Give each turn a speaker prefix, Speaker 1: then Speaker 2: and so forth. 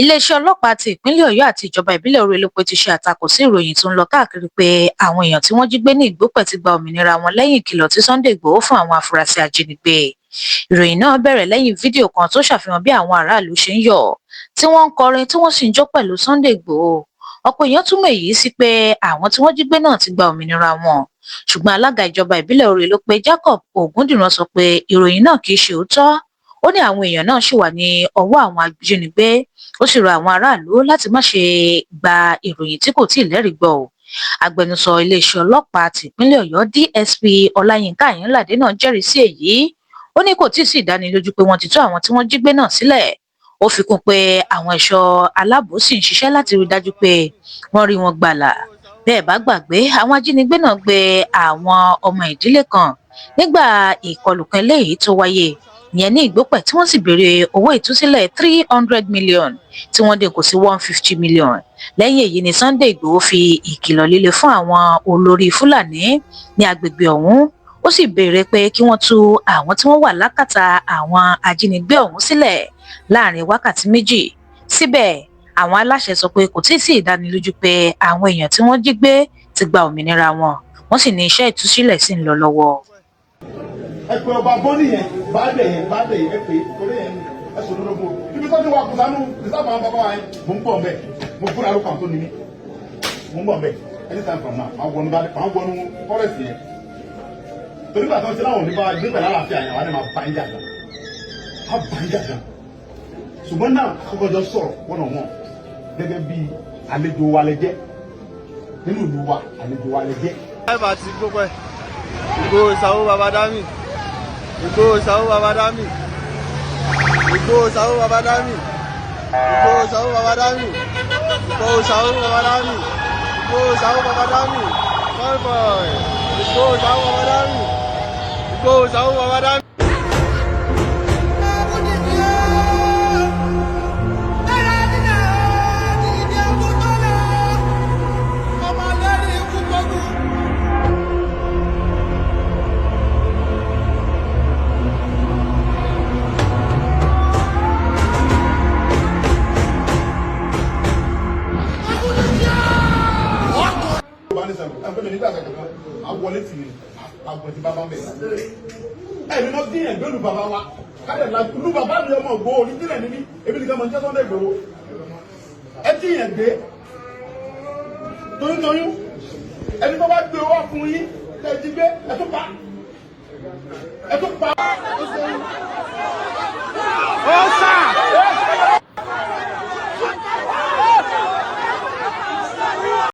Speaker 1: Iléeṣẹ́ ọlọ́pàá ti ìpínlẹ̀ Ọ̀yọ́ àti ìjọba ìbílẹ̀ Orílẹ̀-Èpè ti ṣe àtakò sí ìròyìn tó ń lọ káàkiri pé àwọn èèyàn tí wọ́n jí gbé ní Ìgbópẹ̀ ti gba òmìnira wọn lẹ́yìn ìkìlọ̀ tí Sunday Ìgbòho fún àwọn afurasí ajínigbé. Ìròyìn náà bẹ̀rẹ̀ lẹ́yìn fídíò kan tó ṣàfihàn bí àwọn aráàlú ṣe ń yọ̀, tí wọ́n ń kọrin, tí wọ́n sì ń jó pẹ̀lú Sunday Ìgbòho. Ọ̀pọ̀ èèyàn túmọ̀ èyí sí pé àwọn tí wọ́n jí gbé náà ti gba òmìnira wọn. Ṣùgbọ́n alága ìjọba ìbílẹ̀ Orílẹ̀-Èpè, Jacob Ògúndìran, sọ pé ìròyìn náà kì í ṣe òótọ́. Ó ní àwọn èèyàn náà ṣì wà ní ọwọ́ àwọn ajínigbé. Ó sì rọ àwọn aráàlú láti má ṣe gba ìròyìn tí kò tíì lẹ́rìí gbọ́ o. Agbẹnusọ iléeṣẹ́ ọlọ́pàá tìpínlẹ̀ Ọ̀yọ́, DSP Ọláyínká Àyànládé náà jẹ́rìí sí èyí. Ó ní kò tíì sí ìdánilójú pé wọ́n ti tú àwọn tí wọ́n jí gbé náà sílẹ̀. Ó fi kún pé àwọn ẹ̀ṣọ́ aláàbò sì ń ṣiṣẹ́ láti rí i dájú pé wọ́n rí wọn gbàlà. Bẹ́ẹ̀ bá gbàgbé, àwọn ajínigbé náà gbé àwọn ọmọ ìdílé kan nígbà ìkọlù kan eléyìí tó wáyé ìyẹn ní Ìgbópẹ̀, tí wọ́n sì béèrè owó ìtúsílẹ̀ 300 million tí wọ́n dín kù sí 150 million. Lẹ́yìn èyí ni Sunday Ìgbòho fi ìkìlọ̀ líle fún àwọn olórí Fúlàní ní agbègbè ọ̀hún. Ó sì béèrè pé kí wọ́n tú àwọn tí wọ́n wà lákàtà àwọn ajínigbé ọ̀hún sílẹ̀ láàrin wákàtí 2. Síbẹ̀, àwọn aláṣẹ sọ pé kò tíì sí ìdánilójú pé àwọn èèyàn tí wọ́n jí gbé ti gba òmìnira wọn. Wọ́n sì ní iṣẹ́ ìtúsílẹ̀ sì ń lọ lọ́wọ́.
Speaker 2: Ẹ pé ọba bọ́ọ̀nì yẹn, baálẹ̀ yẹn, baálẹ̀ yẹn, ẹ pé torí yẹn, ẹ sọ lórí ibi tó ti wà kó sánú ìsáfà àwọn bàbá wa yẹn. Mò ń bọ̀ mbẹ́, mo fúnra ló kàn tó ní mi. Mò ń bọ̀ mbẹ́ anytime from now. Àwọn wọnú baálẹ̀, àwọn wọnú forest yẹn, torí gbà tó ń ṣe láwọn òní bá gbé pẹ̀lú àlàáfíà yẹn, àwọn àti máa bá ń jà gan, á bá ń jà gan. Ṣùgbọ́n náà, àkọ́kọ́ jọ sọ̀rọ̀ one on one gẹ́gẹ́ bí àlejò wa lẹ jẹ́ nínú ìlú wa, àlejò wa lẹ jẹ́.
Speaker 3: Driver ti Ìgbópẹ̀, Ìgbòho Ìsàwó Babadami, Ìgbòho Ìsàwó Babadami, Ìgbòho Ìsàwó Babadami, Ìgbòho Ìsàwó Babadami, Ìgbòho Ìsàwó Babadami, Ìgbòho Ìsàwó Babadami, convoy, Ìgbòho Ìsàwó Babadami, Ìgbòho Ìsàwó Babadami.
Speaker 2: Bá ní sẹ́wọ̀n ẹ pé mi nígbà kankan àwọlé tì mí àgbọ̀n tí bàbá ń bẹ̀. Ẹ ní wọ́n dín ẹ̀gbẹ́ lu bàbá wa kálẹ̀ la lu bàbá mi, ọmọ Ìgbòho onídìrẹ̀ níbí, èmi nìkan mọ̀ ní Sunday Ìgbòho. Ẹ dín ẹ̀gbẹ́ toyúntoyún, ẹni tó bá gbé wá fún yín tẹ́ ẹ jí gbé, ẹ tún pa, ẹ tún pa.
Speaker 3: Ó sà.